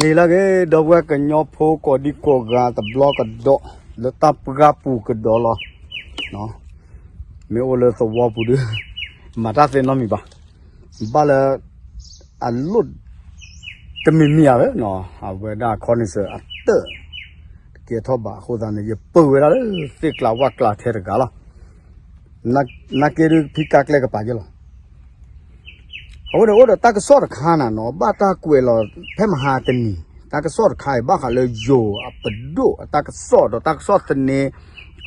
ဂ့ၤလၢဂ့ၤ ဒီပုၢ်ဝဲၢ်ကညီဖိကိးဒံကိးဂၤတဘျီကဒီး လၢတၢ်ပှၢ်ပူၤကဒီးလီၤ. မ့ၢ်အိၣ်လၢသဝီပူၤဒီး မၤတၢ်သ့နီတမံၤဘၣ်. ဘၣ်လၢ အလိၣ် တမံၤမံၤဧါဝဲနီၤ အဝဲဒၣ်ခီန့ၣ်စၢၤအတၢၢ် တကဲထီၣ်ဘၣ်အဃိသတးန့ၣ် ယပၢၢ်ဝဲဒၣ်လၢသ့ၣ်ကျါဝၣ်ကျါထဲတဂၤလီၤ. နာ်က့ဒုးဖံကါကျဲကပၤယဲလီၤ. အဃိန့ၣ်အိၣ်ဒီးတၢ်ကစီၣ်တခါနၤနီၤ ဘၣ်တၢ်ကွဲးလီၤဖဲမဟါတနံၤ တၢ်ကစီၣ်တခါအံၤ ဘၣ်ဃးလၢယိၤအပဒိၣ်အတၢ်ကစီၣ်ဒီးတၢ်ကစီၣ်သန့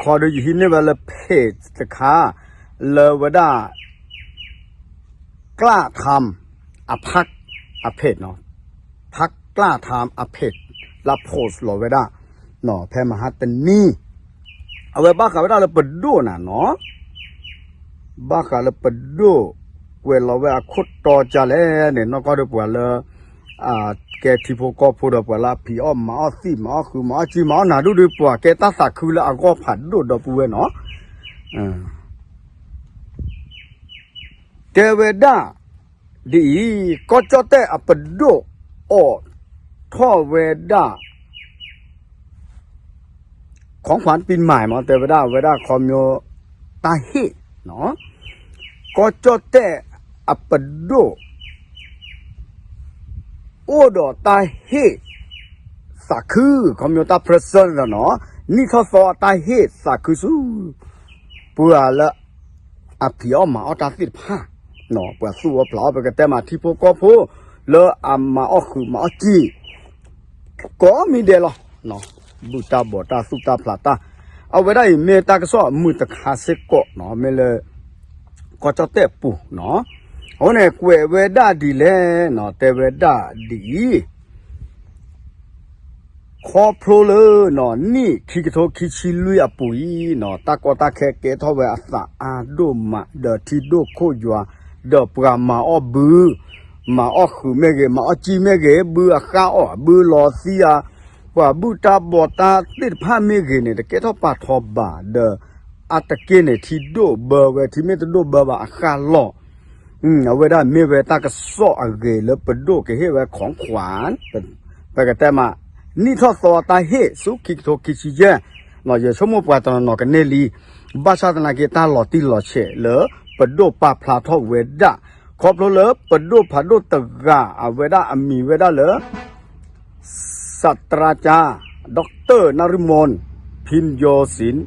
ခီဒီးယဟံးန့ၢ်ဝဲလၢ page တခါ လၢဝဲဒၣ် ကျၢ်ထၢမ် အဖး အ page နီၤ ဖးကျၢ်ထၢမ်အ page လၢ post လီၤဝဲဒၣ် ဖဲမဟါတနံၤ အဝဲဘၣ်ဃးဝဲဒၣ်လၢပဒိၣ်နၤနီၤ ဘၣ်ဃးလၢပဒိၣ် ကွဲးလီၤဝဲအခိၣ်တီကလဲၣ်န့ၣ် နီၢ်ကီၢ်ဒီးပှၤလၢ ကဲထံဖိကီၢ်ဖိဒီးပှၤလၢအဖံးအီၣ်မၤအီၣ်သံၣ် မၤအီၣ်ဃုာ် မၤအီၣ်ကံ မၤအီၣ်နၤဒူၣ်ဒီး ပှၤကဲတၢ်သးခုလၢအဂီၢ်ဖးဒိၣ်ဒီပုၢ်ဝဲၢ်နီၤ တဲဝဲဒၣ် ဒ်အံၤ ကီၢ်ကၠီၣ်တဲၣ်အပဒိၣ်အိးထီၣ်ဝဲဒၣ် ของขวัญปีใหม่ မ့ၢ်တဲဝဲဒၣ် အဝဲဒၣ်ခီဖျိ တၢ်ဟ့ၣ် ကီၢ်ကၠီၣ်တဲၣ်အပဒိၣ် အိၣ်ဒီးတၢ်ဟ့ၣ်သးခု ခီဖျိတၢ် present နီၤ နံၣ်ထီၣ်သီအတၢ်ဟ့ၣ်သးခုဆူ ပှၤလၢ အဖံးအီၣ်မၤအီၣ်တၢ်သ့ၣ်တဖၣ် ပှၤသူၣ်အီၣ်ဖျးအီၣ် ပကတဲမးထံဖိကီၢ်ဖိ လၢအမၤအီၣ်ဃုာ်မၤအီၣ်ကံ ကိးမံၤဒဲးလီၤ. ဘုၣ်တၢ်ဘီၣ်တၢ်သူၣ်တၢ်ဖျးတၢ် အဝဲဒၣ်အံၤမ့ၢ်တၢ်ကစီၣ်အမုာ်တခါစ့ၢ်ကီးနီၤ မ့ၢ်လၢ ကီၢ်ကၠီၣ်တဲၣ်ပူၤနီၤ အဃိန့ၣ် ကွဲးဝဲဒၣ်ဒ်လဲၣ်နီၤ တဲဝဲဒၣ်ဒ်အံၤ ခီဖျိလၢ နံၣ်ခံကထိခံဆံလွံၢ်အပူၤအံၤနီၤ တၢ်ကီတၢ်ခဲကဲထီၣ်ဝဲအသးအါဒိၣ်မး ဒီးထံဒိၣ်ခိၣ်ယွၤ ဒီးပှၤမၤအီၣ်ဘု မၤအီၣ်ဃုာ်မ့ၢ်ဂ့ၤ မၤအီၣ်ကံမ့ၢ်ဂ့ၤ ဘုအဃၢ်အီၣ် ဘုလီၤသံအ ပှၤဘုၣ်တၢ်ဘီၣ်တၢ်သ့ၣ်တဖၣ်မ့ၢ်ဂ့ၤန့ၣ် တကဲထီၣ်ပာ်ထီၣ်ဘၣ်ဒီး အတက့ၢ်န့ၣ် ထံဒိၣ်ဘၢဝဲ ထံမ့ၢ်တဒိၣ်ဘၢဘၣ်အဃၢ်လီၢ် အဝဲဒၣ်မ့ၢ်ဝဲတၢ်ကစီၣ်အဂ့ၤလၢပဒိၣ်ကဟ့ၣ်ဝဲ ของขวัญ ပကတဲမး နံၣ်ထီၣ်သီတၢ်ဟ့ၣ်ဆူခံကထိခံဆံယဲၢ် ယဆိကမိၣ်ပှၤတနီၤနီၤကန့ၢ်လံ ဘၣ်ဆၣ်သနာ်က့ တၢ်လီၤတံၢ်လီၤဆဲးလၢပဒိၣ်ပာ်ဖျါထီၣ်ဝဲဒၣ် ခီဖျိလၢပဒိၣ်ဖးဒိၣ်တဂၤ အဝဲဒၣ်အမံၤဝဲဒၣ်လၢ ศาสตราจารย์ ดอกเตอร์ นฤมล พิญโยศิน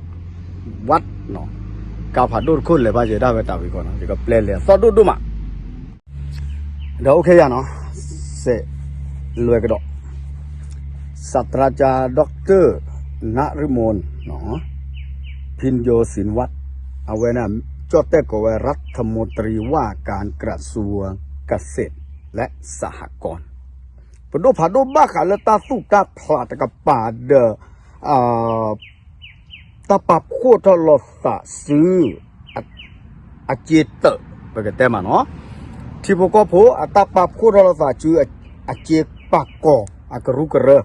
วัฒน์ ကါဖးဒိၣ်တခိၣ်လဲၤဘၣ်ယဲဒၣ်ဝဲတၢ်ဝံၤကီးနီၤ ယကပျဲလဲၤသီၣ်ဒိၣ်ဒိၣ်မး ဒီးအိၣ်ခဲယၤနီၤ စဲးလွဲကဒီး ศาสตราจารย์ ดอกเตอร์ นฤมล พิญโยศินวัฒน์ အဝဲန့ၣ် ကၠီၣ်တဲၣ်ကိးဝဲ รัฐมนตรีว่าการกระทรวงเกษตรและสหกรณ์ ပဒိၣ်ဖးဒိၣ်ဘၣ်ဃးလၢတၢ်သူၣ်တၢ်ဖျးတကပၤဒီး တၢ်ပာ်ဖှိၣ်ထီၣ်လိာ်သးစု အစ့တၢး ပကတဲမးနီၤ ထံဖိကီၢ်ဖိအတၢ်ပာ်ဖှိၣ်ထီၣ်လိာ်သးစု အစ့ပာ်ကီၤ အကရူၢ်ကရၢ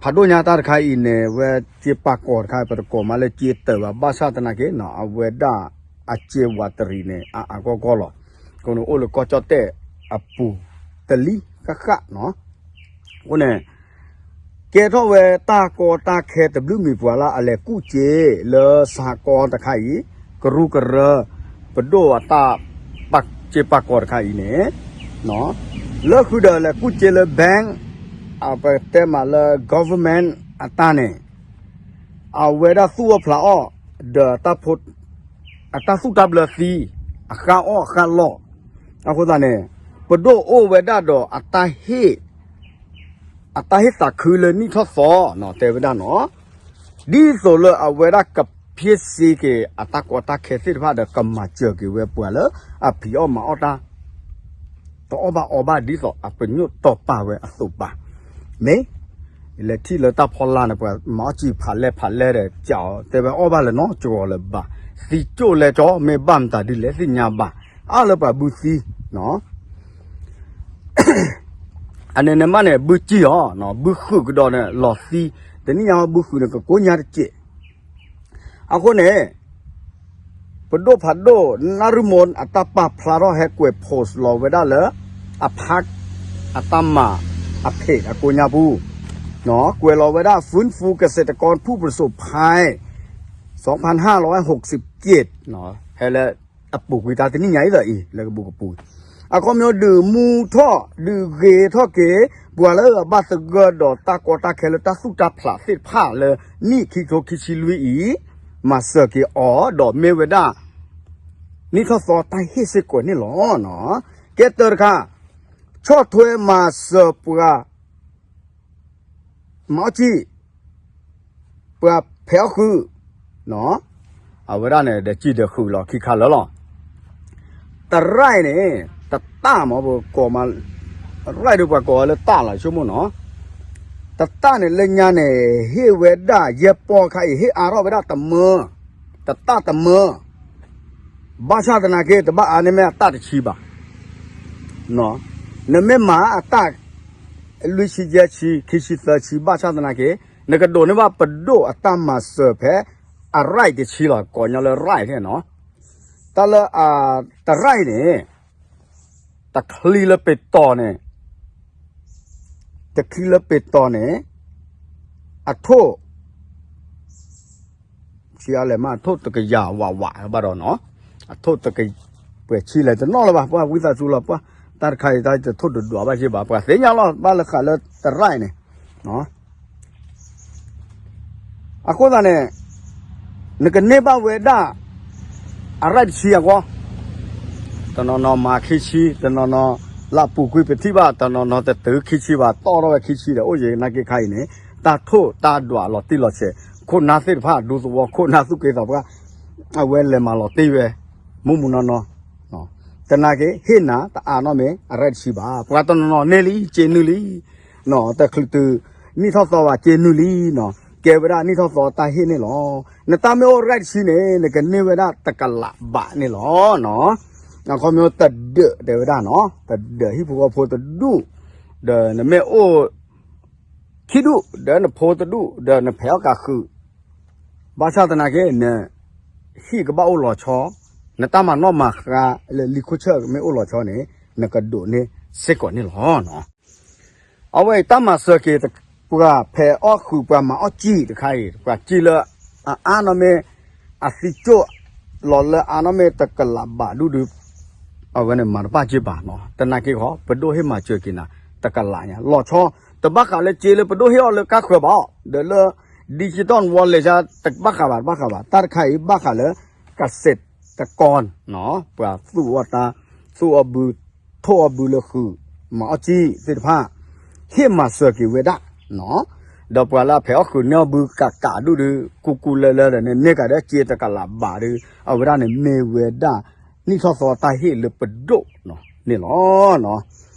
ဖးဒိၣ်ညါတၢ်တခါအံၤန့ၣ် ဝဲစ့ပာ်ကီၤတခါ ပတကိးမးလၢစ့တၢးဘၣ် ဘၣ်ဆၣ်သနာ်က့ အဝဲဒၣ်အစ့ဝးတရံးန့ၣ် အအါကီၢ်ကီၢ်လီၤ. အဃိန့ၣ်အိၣ်လၢကီၢ်ကၠီၣ်တဲၣ်အပူၤတလံၤဃၣ်ဃၣ်နီၤ အဃိန့ၣ် ကဲထီၣ်ဝဲတၢ်ကီတၢ်ခဲတဘျုးမံၤပှၤလၢအလဲၤကူၣ်စ့လၢ စဟကီတခါအံၤ ကရူၢ်ကရၢ ပဒိၣ်အတၢ် စ့ပာ်ကီၤတခါအံၤန့ၣ် လၢဃုာ်ဒီးလဲၤကူၣ်စ့လၢ bank အပတဲမးလၢ government အတၢ်န့ၣ် အဝဲဒၣ်သူၣ်အီၣ်ဖျးအီၣ် ဒီး အတၢ်သူၣ်တၢ်ဘျၢသံ အဃၢ်အီၣ်အဃၢ်လီၢ် အဃိသတးန့ၣ် ပဒိၣ်အိၣ်ဝဲဒၣ်ဒီးအတၢ်ဟ့ၣ် အတၢ်ဟ့ၣ်သးခုလၢနံၣ်ထီၣ်သီနီၤ တဲဝဲဒၣ်နီၤ ဒ်သိးလၢအဝဲဒၣ်ကဖျ့စ့က့ၤအတၢ်ကီတၢ်ခဲသ့ၣ်တဖၣ်ဒီး ကမၤစၢၤက့ၤဝဲပှၤလၢအဖံးအီၣ်မၤအီၣ်တၢ် တအီၣ်ဘၣ်အီဘၣ်ဒ်သိးအပညိၣ်တီၢ်ပာ်ဝဲအသိးဘၣ်. မ့ၢ် လဲၤထံၣ်လၢတၢ်ဖီလာ်န့ၣ် ပှၤမၤအီၣ်စံာ်ဖးလဲၢ်ဖးလဲၢ်ဒီး ကးအီၤ တဲဝဲအီၣ်ဘၣ်လၢၤနီတစှီၤလၢၤဘၣ်. သံကၠိၣ်လဲကၠီ မ့ၢ်ဘၣ်မတၤဒ်လဲၣ်သ့ၣ်ညါဘၣ်. အါလၢပှၤဘုသံ အန့ၣ်န့ၣ်မးန့ၣ် ဘုစံၣ်အီၤ ဘုဃုာ်ကဒီးန့ၣ် လီၤသံ တနံၣ်ညါဟီဘုဃုာ်န့ၣ် ကကိးညါတစဲး အဃိန့ၣ် ပဒိၣ်ဖးဒိၣ် နၣ်ရူမူၣ် အတၢ်ပာ်ဖျါထီၣ်ဟဲကွဲး post လီၤဝဲဒၣ်လၢ အဖး အတၢ်မၤ အဖ့ၣ်အကိးညါပူၤ ကွဲးလီၤဝဲဒၣ် ฟื้นฟูเกษตรกรผู้ประสบภัย สองพันห้าร้อยหกสิบเจ็ด ဟဲလၢအပူၤကွံာ်တၢ်တနံၣ်ညါအံၤဒီးအံၤ လၢကဘူးကပူၤ အခီပညီဒုးမူထီၣ်ဒုးဂ့ၤထီၣ်က့ၤ ပှၤလၢအဘၣ်သဂၢၢ်ဒီးတၢ်ကီတၢ်ခဲလၢတၢ်သူၣ်တၢ်ဖျးသ့ၣ်တဖၣ်လၢနံၣ်ခံကထိခံဆံလွံၢ်အံၤ မၤစၢၤက့ၤအီၤဒီးမ့ၢ်ဝဲဒၣ် နံၣ်ထီၣ်သီတၢ်ဟ့ၣ်စ့ၢ်ကီးန့ၣ်လီၤ. ကဲတၢတခါ ဆီၣ်ထွဲမၤစၢၤပှၤ မၤအီၣ်ကံၣ် ပှၤဖဲးအီၣ်ဃုာ် အဝဲဒၣ်န့ၣ် ဒီးစံၣ်ဒီးဃုာ်လီၤခံခါလၢာ်လီၤ. တရၢၣ်န့ၣ် တတၢ်မ့ၢ်ပကိးမး ရၢၣ်ဒုးပှၤကိးဝဲလၢတၢ်လီၤဆိကမိၣ်နီၤ တတၢ်န့ၣ်လၢညါန့ၣ် ဟ့ၣ်ဝဲဒၣ်ယဲၢ်ပီၢ်ခါအံၤ ဟ့ၣ်အါထီၣ်ဝဲဒၣ်တမၢ တတၢ်တမၢ ဘၣ်ဆၣ်သနာ်က့ တဘၣ်အါန့ၢ်မ့ၢ်အတၢ်တဆံဘၣ် နမ့ၢ်မၤအတၢ် လွံၢ်ဆံယဲၢ်ဆံ ခံဆံသၢဆံ ဘၣ်ဆၣ်သနာ်က့ နကဒိးန့ၢ်ဘၣ်ပဒိၣ်အတၢ်မၤစၢၤဖဲ အရၢၣ်တဆံလီၤ ကိးညီလၢရၢၣ်ထဲနီၤ တၢ်လၢ တရၢၣ်န့ၣ် တချံလၢပ့ၤတီၤန့ၣ် တချံလၢပ့ၤတီၤန့ၣ် အထိၣ် ဆံးအါလဲၣ်မး အထိၣ်တကယၤဝးဝးဘၣ်ဒီးနီၤ အထိၣ်တက ပှဲၤဆံလဲၣ်တနီၣ်လၢၤဘၣ် ပှၤဝံသးစူၤလီၤ ပှၤတၢ်တခါအံၤ တၢ်တထိၣ်တဒွးဘၣ်က့ဘၣ် ပှၤသ့ၣ်ညါလီၤ ဘၣ်လၢဃာ်လၢတရၢၣ်အံၤန့ၣ် အဃိသတးန့ၣ် နကန့ၢ်ဘၣ်ဝဲဒၣ် အရၢၣ်တဆံအဂီၢ် တနီၤနီၤမၤခံဆံ တနီၤနီၤ လၢအပူၤကွံာ်ပထံၣ်ဘၣ် တနီၤနီၤတတုၤခံဆံဘၣ် တီၣ်ထီၣ်ဝဲခံဆံဒီး အိၣ်ယံၤနာ်က့ခါအံၤန့ၣ် တၢ်ထိၣ်တၢ်ဒွးလီၤတံၢ်လီၤဆဲး ခိၣ်နၢ်သ့ၣ်တဖၣ် ဒူသဝီခိၣ်နၢ်သူၣ်က့သးပှၢ် အဝဲလဲၤမၤလီၤတံၢ်ဝဲ မူးမူးနီၢ်နီၢ် သနာ်က့ ဟ့ၣ်နၤတအါနီတမံၤ အရၢၣ်တဆံဘၣ် ပှၤတနီၤနီၤန့ၢ်လံ က့ၤနုာ်လံ တချုးတုၤ နံၣ်ထီၣ်သီဘၣ် က့ၤနုာ်လံနီၤ ကဲဝဲဒၣ်နံၣ်ထီၣ်သီတၢ်ဟ့ၣ်န့ၣ်လီၤ. နတၢ်မ့ၢ်အိၣ်ရၢၣ်တဆံန့ၣ် နကန့ၢ်ဝဲဒၣ်တကလးဘးန့ၣ်လီၤ. အခီပညီတဒၢးတဲဝဲဒၣ်နီၤ တဒၢးဟံၣ်ဖိဃီဖိတဒူၣ် ဒီးနမ့ၢ်အိၣ် ခံဒူၣ် ဒီးနဖိတဒူၣ် ဒီးနဖဲးအီၣ်ကးဃုာ် ဘၣ်ဆၣ်သနာ်က့ နဟံၣ်ကဘၣ်အိၣ်လီၤဆီ နတၢ်မၤနီၣ်မၤဃါလၢလံာ်ခိၣ်ဆၢၣ်မ့ၢ်အိၣ်လီၤဆီန့ၣ် နကဒိးန့ၢ်စ့ၢ်ကီးန့ၣ်လီၤ. အဝဲအံၤတၢ်မၤစၢၤက့ၤ ပှၤဖဲးအီၣ်ဃုာ် ပှၤမၤအီၣ်ကံၣ်တခါအံၤ ပှၤကံၣ်လၢအအါနီၢ်မ့ၢ် အသံကၠိၣ်လီၤလၢအါနီၢ်မ့ၢ်တကလးဘးဒူၣ်ဒုး အဝဲန့ၣ်မၤတဘၣ်က့ဘၣ်နီၤ သနာ်က့ဃီ ပဒိၣ်ဟ့ၣ်မၤစၢၤက့ၤနၤ တကလးညါ လီၤဆီ တဘၣ်ဃးလၢက့လၢပဒိၣ်ဟ့ၣ်အီၤလၢကါဃၢၤဘၣ် ဒီးလၢ digital wallet တဘၣ်ဃးဘၣ် တဘၣ်ဃးဘၣ် တၢ်တခါအံၤဘၣ်ဃးလၢ ကစဲးတကီ ပှၤသူၣ်အီၣ်တၢ် သူၣ်အီၣ်ဘု ထိၣ်အီၣ်ဘုလၢဃုာ် မၤအီၣ်ကံၣ်သ့ၣ်တဖၣ် ဟ့ၣ်မၤစၢၤက့ၤဝဲဒၣ် ဒီးပှၤလၢအဖဲးအီၣ်ဃုာ်န့ၢ်အီၣ်ဘုကးကးဒူၣ်ဒုး ကူကူလၢလၢဒီးန့ၣ် န့ၢ်ကးဒီးက့တကလးဘးဒုး အဝဲဒၣ်န့ၣ်မ့ၢ်ဝဲဒၣ် နံၣ်ထီၣ်သီတၢ်ဟ့ၣ်လၢပဒိၣ်န့ၣ်လီၤ.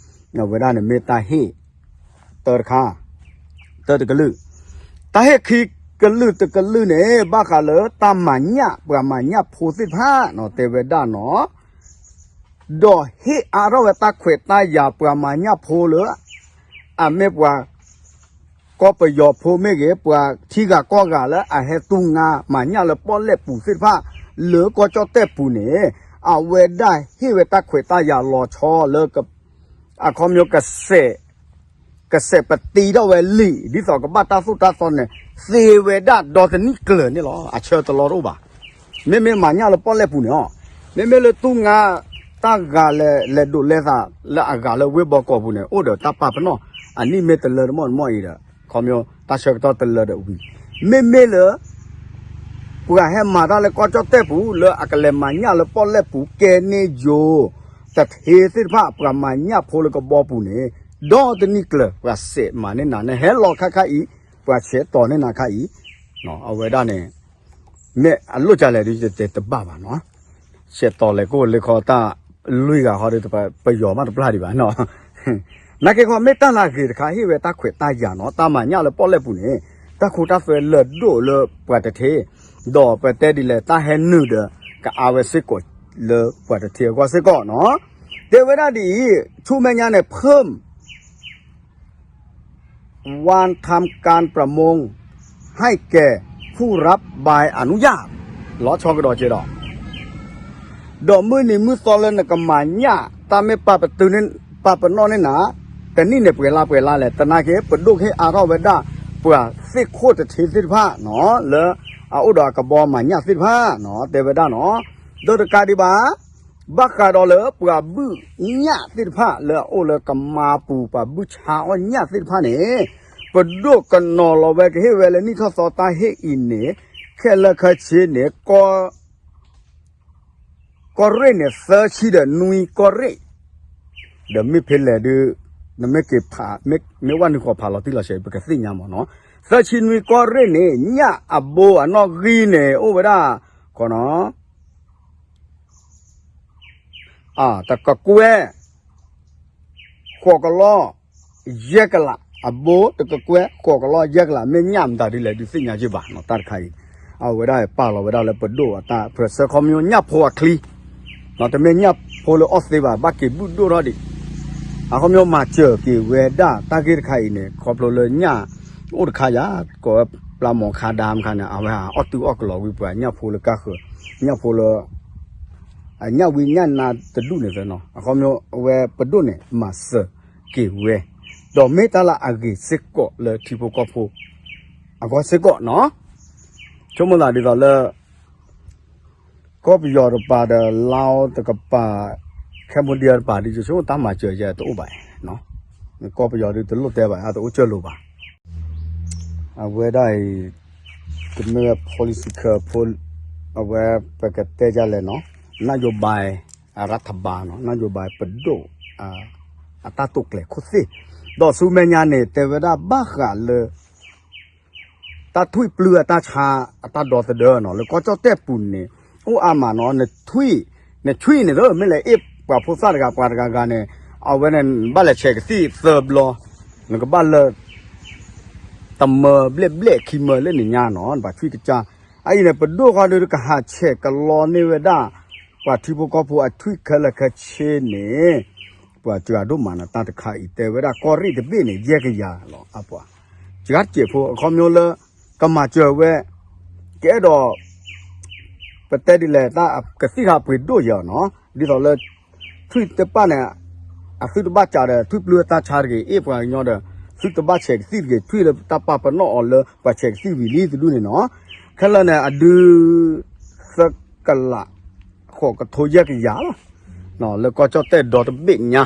အဝဲဒၣ်န့ၣ်မ့ၢ်တၢ်ဟ့ၣ် တၢတခါ တၢတကလုာ် တၢ်ဟ့ၣ်ခံကလုာ်တကလုာ်န့ၣ် ဘၣ်ဃးလၢတၢ်မၤညၣ် ပှၤမၤညၣ်ဖိသ့ၣ်တဖၣ်နီၤ တဲဝဲဒၣ်နီၤ ဒီးဟ့ၣ်အါထီၣ်ဝဲတၢ်ခွဲးတၢ်ယာ်ပှၤမၤညၣ်ဖိလၢ အမ့ၢ်ပှၤ ကီၢ်ပယီၤဖိမ့ၢ်ဂ့ၤ ပှၤထံဂၤကီၢ်ဂၤလၢအဟဲတူၢ်ငါမၤညၣ်လၢပီၣ်လဲၣ်ပူၤသ့ၣ်တဖၣ် လၢကီၢ်ကၠီၣ်တဲၣ်ပူၤန့ၣ် အဝဲဒၣ်ဟ့ၣ်ဝဲတၢ်ခွဲးတၢ်ယာ်လီၤဆီလၢ အခီပညီ ကစဲးပတံထီၣ်ဝဲလံာ် ဒ်သိးကဘၣ်တၢ်သိၣ်တၢ်သီန့ၣ် သ့ဝဲဒၣ်ဒီတနံၣ်ကျၢၤန့ၣ်လီၤ. အဆၢတလီတအိၣ်ဘၣ်. မ့မ့ၢ်မၤညၣ်လၢပီၣ်လဲၣ်ပူၤန့ၣ်အီၤ မ့မ့ၢ်လၢတူၢ်ငါတၢ်ဂၤလဲၤလဲၤဒိးလဲၤသးလၢအဂၤလၢဝ့ၢ်ဘီကီးပူၤန့ၣ် အိၣ်ဒီးတၢ်ပာ်ပနီၣ် အနံၣ်မ့ၢ်တလၢတမီၢ်တမီၢ်အံၤဒီး ခီပညီ တၢ်ဆၢကတီၢ်တလၢဒီးဝံၤ မ့မ့ၢ်လၢ ပှၤဟဲမၤတၢ်လၢကီၢ်ကၠီၣ်တဲၣ်ပူၤ လၢအကလဲၤမၤညၣ်လၢပီၣ်လဲၣ်ပူၤကဲန့ၢ်ယိၤ တထ့သ့ၣ်တဖၣ် ပှၤမၤညၣ်ဖိလၢကဘီပူၤန့ၣ် ဒီတနံၣ်ကျၢၤ ပှၤစဲးမၤန့ၢ်နၤန့ၣ် ဟဲလီၤခါခါအံၤ ပှၤဆဲးတီၤန့ၢ်နၤခါအံၤ အဝဲဒၣ်န့ၣ် မ့ၢ်အလိၣ်ကလဲၣ်ဒ်ယတဲတဘၣ်ဘၣ်နီၤ ဆဲးတီၤလဲၤကိၣ်လၢခီတၢ်လွံၢ်ဂၤဃီဒီး ပယီၤမးတပျၢ်ဒံးဘၣ်နီၤ နာ်က့ခီ မ့ၢ်တၢ်လၢအဂ့ၤတခါ ဟ့ၣ်ဝဲတၢ်ခွဲးတၢ်ယာ်နီၤ တၢ်မၤညၣ်လၢပီၣ်လဲၣ်ပူၤန့ၣ် တၢ်ခိတၢ်သွဲလၢာ်ဒိၣ်လၢပှၤတထ့ ဒီးပတဲဒ်လဲၣ် တၢ်ဟဲနုာ်ဒီး ကအါဝဲစ့ၢ်ကီးလၢပှၤတထ့အဂီၢ်စ့ၢ်ကီးနီၤ တဲဝဲဒၣ်ဒ်အံၤ ဆူမဲာ်ညါန့ၣ် เพิ่ม วันทำการประมง ให้แก่ผู้รับใบอนุญาต လီၤဆီကဒီးက့ဒီး ဒီးမုၢ်နံၤမုၢ်သီလၢနကမၤညၣ် တၢ်မ့ၢ်ပာ်ပတုာ်န့ၣ် ပာ်ပနီၣ်န့ၢ်နၤ တနံၣ်န့ၣ်ပှဲၤလါပှဲၤလါလဲၣ် သနာ်က့ ပဒိၣ်ကဟ့ၣ်အါထီၣ်ဝဲဒၣ် ပှၤသ့ၣ်ခိၣ်တထ့သ့ၣ်တဖၣ်နီၤ လၢအအိၣ်ဒီးအကဘီမၤညၣ်သ့ၣ်တဖၣ်နီၤ တဲဝဲဒၣ်နီၤ ဒီးတကးဒံးဘၣ် ဘၣ်ဃးဒီးလၢပှၤဘုၣ်ညၣ်သ့ၣ်တဖၣ် လၢအအိၣ်လၢကမါပူၤ ပှၤဘုၣ်ဆါအီၣ်ညၣ်သ့ၣ်တဖၣ်န့ၣ် ပဒိၣ်ကနီၤလီၤဝဲကဟ့ၣ်ဝဲလၢနံၣ်ထီၣ်သီတၢ်ဟ့ၣ်အံၤန့ၣ် ခဲလၢာ်ခဲဆ့န့ၣ် ကီၢ်ရ့ၣ်န့ၣ် သၢဆံဒီးနွံကီၢ်ရ့ၣ် ဒီးမ့ၢ်ဖဲလဲၣ်ဒုး နမ့ၢ်က့ၤဖး မ့ၢ်ဝဲနုာ်ဃီၤဖးလီၤတံၢ်လီၤဆဲး ပကသ့ၣ်ညါမးနီၤ သၢဆံနွံကီၢ်ရ့ၣ်န့ၣ် ညၣ်အဘိအနီၣ်ဂံၢ်န့ၣ် အိၣ်ဝဲဒၣ် ခီနီၤ တကကွဲၢ် ဃိးကလီၢ် ယဲၢ်ကလး အဘိတကကွဲၢ် ဃိးကလီၢ် ယဲၢ်ကလး မ့ၢ်ညၣ်မတၤဒ်လဲၣ် ဒုးသ့ၣ်ညါက့ၤဘၣ်နီၤ တၢ်တခါအံၤ အဝဲဒၣ်ပာ်လီၤဝဲဒၣ်လၢပဒိၣ်အတၢ် ပဆၢခီမညီညၣ်ဖိအချံ တမ့ၢ်ညၣ်ဖိလၢအီၣ်သ့ဘၣ် ဘၣ်က့ၤဘုၣ်ဒိၣ်ထီၣ်ဒံး အခီပညီမၤစၢၤက့ၤဝဲဒၣ်တၢ်ဂ့ၢ်တခါအံၤန့ၣ် ခီဖျိလၢညၣ်အိၣ်တခါယၤ ကိးဝဲပျၢ်မီၤခါဒါမခါန့ၣ် အဝဲဟးအီၣ်တုၤအီၣ်ကလီၤဝံၤပှၤညၣ်ဖိလၢကါဃၢၤ ညၣ်ဖိလၢ အညၣ်ဝံညၣ်နါတဒူၣ်န့ၣ်သနီၤ အခီပညီအဝဲပဒိၣ်န့ၣ် မၤစၢၤက့ၤဝဲ ဒီးမ့ၢ်တၢ်လၢအဂ့ၤစ့ၢ်ကီးလၢထံဖိကီၢ်ဖိ အဂီၢ်စ့ၢ်ကီးနီၤ ဆိကမိၣ်သးဒ်သိးလၢ ကီၢ်ပယီၤတပၤဒီး လါအိတကပၤ Cambodia တပၤဒ်ဆိကမိၣ်တၢ်မၤစၢၤယဲတအိၣ်ဘၣ် ကီၢ်ပယီၤဒ်တလိၣ်တဲဘၣ် အတအိၣ်စၢၢ်လိာ်ဘၣ် အဝဲဒၣ်အံၤ တမ့ၢ်ဝဲ policy ခၢဖိ အဝဲပကတဲဒ်လဲၣ်နီၤ နၣ်ယိၤဘၣ် အရထဘၣ်နီၤ နၣ်ယိၤဘၣ်ပဒိၣ် အတၢ်တိာ်ကျဲၤခိၣ်သ့ၣ် ဒီးဆူမဲာ်ညါန့ၣ် တဲဝဲဒၣ်ဘၣ်ဃးလၢ တၢ်ထွံၣ်ပျုၢ်အတၢ်ဆါ အတၢ်ဒီသဒၢနီၤ လၢကီၢ်ကၠီၣ်တဲၣ်ပူၤန့ၣ် အိၣ်အါမးနီၤ နထွံၣ် နထွံၣ်န့ၣ်သ့ မ့ၢ်လဲၤအ့ၣ်ပှၤဖိသၣ်တဂၤပှၤတဂၤဂၤန့ၣ် အဝဲန့ၣ် ဘၣ်လဲၤဆဲးကသံၣ်သၢဘျီ နကဘၣ်လၢ တမၢဘျဲၣ်ဘျဲၣ်ခံမၢလၢနညါနီၤ နဘၣ်ထွံၣ်ကစၢ် အအံၤန့ၣ် ပဒိၣ်ဃီဒုးကဟးဆဲးကလီန့ၢ်ဝဲဒၣ် ပှၤထံဖိကီၢ်ဖိအထွံၣ်ခဲလၢာ်ခဲဆ့န့ၣ် ပှၤစှၤဒိၣ်မးနတၢ်တခါအံၤ တဲဝဲဒၣ်ကီၢ်ရ့ၣ်တဘ့ၣ်န့ၣ် ယဲၢ်ကယၤလီၤ အပှၤ စှၤတစဲးဖိ အခီပညီလၢ ကမၤစၢၤဝဲ ကအဲၣ်ဒိး ပတဲဒ်လဲၣ် တၢ်ကသံၣ်ခါပှ့ၤဒိၣ်ယၤနီၤ ဒ်သိးလၢ ထွံၣ်တပၣ်န့ၣ် အသုတဘၣ်ကးဒီးထွံၣ်ပျုၢ်တၢ်ဆါတဂ့ၤ အ့ၣ်ပှၤကညီဒီး သုတဘၣ်ဆဲးကသံၣ်တဂ့ၤ ထွံၣ်လၢတၢ်ပာ်ပနီၣ်အီၤလၢပှၤဆဲးကသံၣ်ဝံၤလံတဒူၣ်န့ၣ်နီၤ ခဲလၢာ်န့ၣ် အဒု သၢကလး ဃိးကထိယဲၢ်ကယၤလီၤ လၢကီၢ်ကၠီၣ်တဲၣ်ဒီတဘ့ၣ်ညါ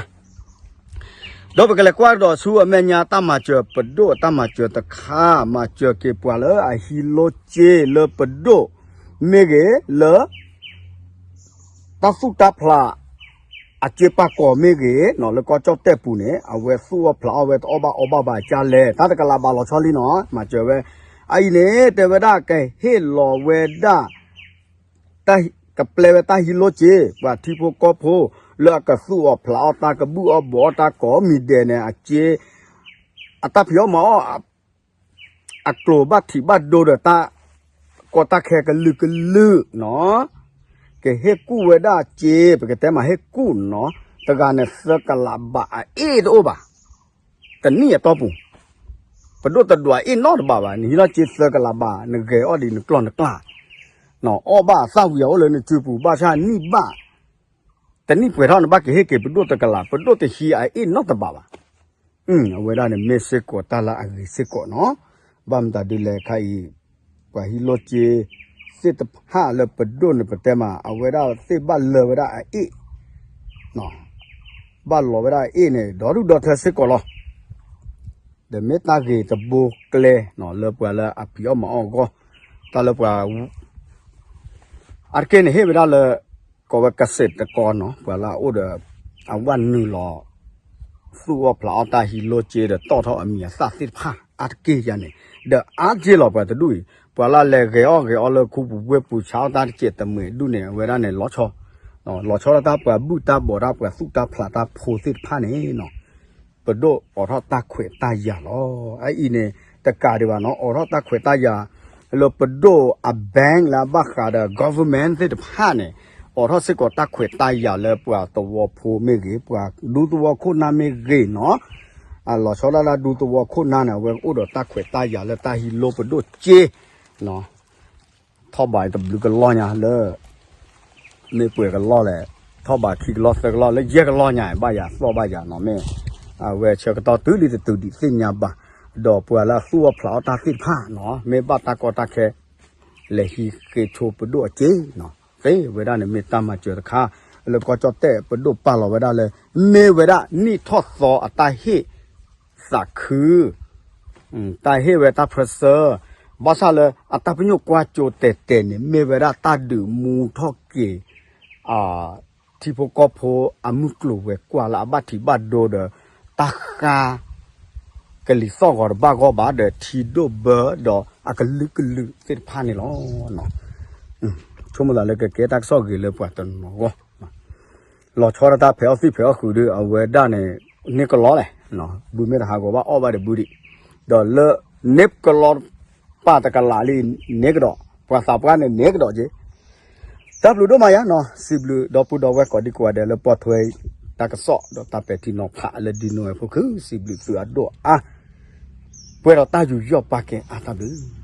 ဒီးပကလဲၤကွၢ်ကဒီးဆူအမဲာ်ညါတၢ်မၤစၢၤပဒိၣ်အတၢ်မၤစၢၤတခါ မၤစၢၤက့ၤပှၤလၢအဟံးလိစ့လၢပဒိၣ် မ့ၢ်ဂ့ၤလၢ တၢ်သူၣ်တၢ်ဖျး အစ့ပာ်ကီၤမ့ၢ်ဂ့ၤနီၤ လၢကီၢ်ကၠီၣ်တဲၣ်ပူၤန့ၣ် အဝဲသူၣ်အီၣ်ဖျးအီၣ်ဝဲတအီၣ်ဘၣ်အီဘၣ်ဘၣ်ကၢ်လဲၣ် တၢ်တကလးဘၣ်လီၤဆီလံနီၤ မၤစၢၤဝဲ အအံၤန့ၣ် တဲဝဲဒၣ်ကဟ့ၣ်လီၤဝဲဒၣ် ကပျဲဝဲတၢ်ဟံးလိစ့ ပှၤထံဖိကီၢ်ဖိ လၢအကသူၣ်အီၣ်ဖျးအီၣ်တၢ်ကဘူၣ်အီၣ်ဘီးအီၣ်တၢ်ကိးမံၤဒဲးန့ၣ် အစ့ အတၢ်ဖံးအီၣ်မၤအီၣ် အကျိၤဘၣ်ထံးဘၣ်ဒိဒီးတၢ် ကီတၢ်ခဲကလုာ်ကလုာ်နီၤ ကဟ့ၣ်ကူၣ်ဝဲဒၣ်စ့ ပကတဲမးဟ့ၣ်ကူၣ်နီၤ တဂၤန့ၣ် သၢကလးဘးအအ့ၣ်တအိၣ်ဘၣ် တနံၣ်အတီၢ်ပူၤ ပဒိၣ်တဒွးအ့ၣ်နီတဘးဘၣ် နဟံးလီၤစ့သၢကလးဘး နဂဲၤအီၣ်ဒံးနကျီၢ်နကျၢ် နအီၣ်ဘၣ်သၣ်ဝံၤအအိၣ်လၢနစုပူၤ ဘၣ်ဆၣ်နံၣ်ဘၣ် တနံၣ်ပှဲၤထီၣ်နဘၣ်ကဟ့ၣ်က့ၤပဒိၣ်တကလး ပဒိၣ်တဟံးအအ့ၣ်နီတဘးဘၣ် အဝဲဒၣ်န့ၣ်မ့ၢ်စ့ၢ်ကီးတၢ်လၢအဂ့ၤစ့ၢ်ကီးနီၤ ဘၣ်မတၤဒ်လဲၣ်ခါအံၤ ပှၤဟံးလိစ့ သ့ၣ်တဖၣ်လၢပဒိၣ်န့ၣ် ပတဲမး အဝဲဒၣ်သ့ၣ်ဘၣ်လၢဝဲဒၣ်အအ့ၣ် ဘၣ်လီၤဝဲဒၣ်အအ့ၣ်န့ၣ် ဒီဒူၣ်ဒီထၢစ့ၢ်ကီးလီၤ ဒီးမ့ၢ်တၢ်ဂ့ၤတဘိကျဲ လၢပှၤလၢအဖံးအီၣ်မၤအီၣ်အဂီၢ် တၢ်လၢပှၤ အါတက့ၢ်န့ၣ်ဟ့ၣ်ဝဲဒၣ်လၢ ကိးဝဲကစဲးတကီနီၤ ပှၤလၢအအိၣ်ဒီး အဝဲနုာ်လီၤ သူၣ်အီၣ်ဖျးအီၣ်တၢ်ဟံးလိစ့ဒီးတီၣ်ထီၣ်အမံၤအသၣ်သ့ၣ်တဖၣ် အါတက့ၢ်ယၤန့ၣ် ဒီးအါတက့ၢ်လီၤပှၤတဒူၣ်အံၤ ပှၤလၢလဲၤဂဲၤအီၣ်ဂဲၤအီလၢခူပူၤဝ့ၢ်ပူၤ ဆါအီၣ်တၢ်တစဲးတမှဲၤဒူၣ်န့ၣ် အဝဲဒၣ်န့ၣ် လီၤဆီ လီၤဆီဒၣ်တၢ်ပှၤဘူၣ်တၢ်ဘီးတၢ်ပှၤသူၣ်တၢ်ဖျးတၢ်ဖိသ့ၣ်တဖၣ်န့ၣ်နီၤ ပဒိၣ်အိးထီၣ်တၢ်ခွဲးတၢ်ယာ်လီၤ. အအံၤန့ၣ် တကးဒံးဘၣ်နီၤ အိးထီၣ်တၢ်ခွဲးတၢ်ယာ် လၢပဒိၣ်အ bank လၢအဘၣ်ဃးဒီး government သ့ၣ်တဖၣ်န့ၣ် အိးထီၣ်စ့ၢ်ကီးတၢ်ခွဲးတၢ်ယာ်လၢပှၤသဝီဖိမ့ၢ်ဂ့ၤ ပှၤဒူသဝီခိၣ်နၢ်မ့ၢ်ဂ့ၤနီၤ အလီၤဆီဒၣ်လၢဒူသဝီခိၣ်နၢ်န့ၣ် အဝဲအိၣ်ဒီးတၢ်ခွဲးတၢ်ယာ်လၢတၢ်ဟံးလိပဒိၣ်စ့ ထီၣ်ဘးတဘျုးကလီၢ်ညါလၢ မ့ၢ်ပှဲၤကလီၢ်လဲၣ် ထီၣ်ဘးခံကလီၢ်သၢကလီၢ်လၢယဲၢ်ကလီၢ်ညါ ဘၣ်ယၤသီၣ်ဘၣ်ယၤနီၤ မ့ၢ် အဝဲဆၢကတီၢ်တုၤလံတတုၤဒံးသ့ၣ်ညါဘၣ်, ဒီးပှၤလၢအသူၣ်အီၣ်ဖျးအီၣ်တၢ်သ့ၣ်တဖၣ်နီၤ မ့ၢ်ဘၣ်တၢ်ကီတၢ်ခဲ လဲၤဟံးဃ့ဆိပဒိၣ်အစ့နီၤ, သ့ဝဲဒၣ်န့ၣ်မ့ၢ်တၢ်မၤစၢၤတခါ, လၢကီၢ်ကၠီၣ်တဲၣ်ပဒိၣ်ပာ်လီၤဝဲဒၣ်လၢ မ့ၢ်ဝဲဒၣ်နံၣ်ထီၣ်သီအတၢ်ဟ့ၣ်သးခု တၢ်ဟ့ၣ်ဝဲတၢ် pressure, ဘၣ်ဆၣ်လၢအတၢ်ပညိၣ်ကွၢ်စိတဲာ်တဲာ်န့ၣ် မ့ၢ်ဝဲဒၣ်တၢ်ဒုးမူထီၣ်က့ၤ ထံဖိကီၢ်ဖိအမုၢ်ကျိၤဝဲၤကွာ်လၢအဘၣ်ထံးဘၣ်ဒိဒီး တၢ်ဃါ ကလံၤသီၣ်ဂီၤတဘၣ်ဂီၢ်ဘၣ်ဒီး ထံဒိၣ်ဘၢဒီးအကလုာ်ကလုာ်သ့ၣ်တဖၣ်န့ၣ်လီၤ. ဆိကမိၣ်သးလၢကကဲတၢ်ကစီၣ်ဂ့ၤလၢပှၤတနီၤဂီၢ် လီၤဆီဒၣ်တၢ်ဖဲးအီၣ်သံၣ်ဖဲးအီၣ်ဃုာ်ဒီး အဝဲဒၣ်န့ၣ် န့ၢ်ကလီလဲၣ်, ဘုမ့ၢ်တဟးဂီၤဘၣ်အီၣ်ဘၣ်ဒီးဘုဒံး, ဒီးလၢ န့ၢ်ကလီ ပာ်တကလးလံန့ၣ်ကဒီး, ပှၤသးပှၢ်န့ၣ်န့ၣ်ကဒီးက့ၤ, တၢ်ဘျုးဒိၣ်မးယါနီၤ, စံးဘျုးဒီပုၢ်ဒီဝဲၢ်ကိးဒံကိးဂၤဒဲးလၢပိာ်ထွဲ တၢ်ကစီၣ်ဒီးတၢ်ပဲာ်ထံနီၤဖးလၢဒ်နိဝဲဖိခု စံးဘျုးသုအဒိၣ်အါ, ပှဲၤဒီးတၢ်ယူးယီၣ်ပာ်ကဲအါတၢ်ဘျုး